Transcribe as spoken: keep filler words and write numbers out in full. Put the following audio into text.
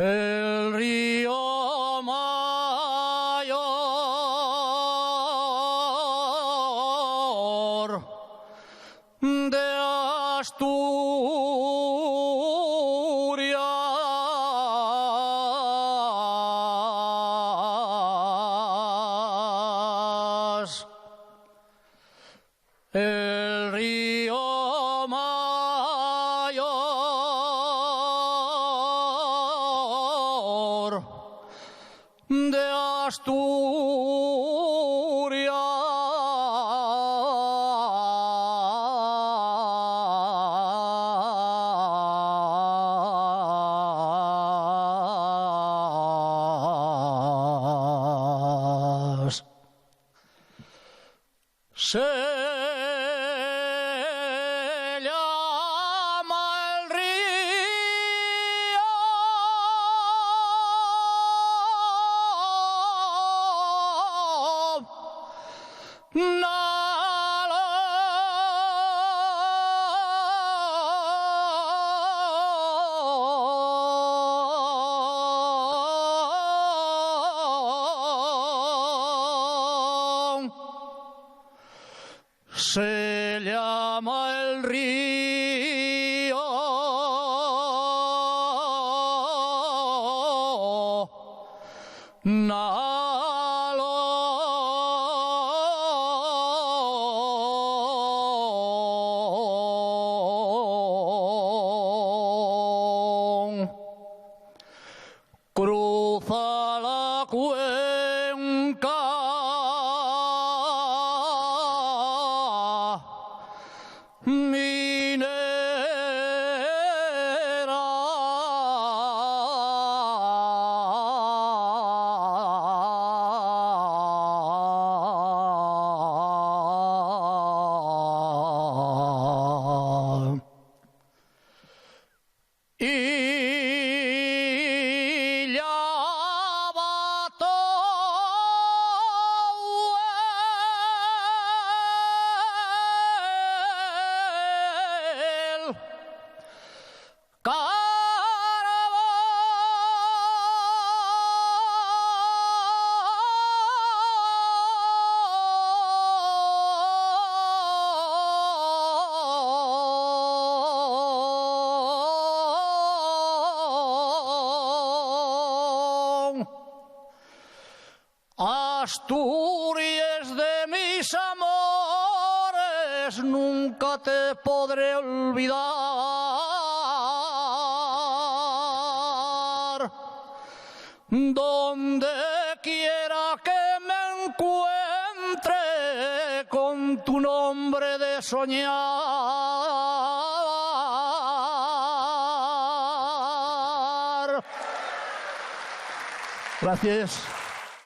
El río mayor de Asturias. El río mayor de Asturias. Se llama el río Nalón. Se llama el río Nalón. Cruza la cuenca minera. Y llava todo el carbón. Asturies de mis amores, nunca te podré olvidar. Donde quiera que me encuentre, con tu nombre de soñar. Gracias.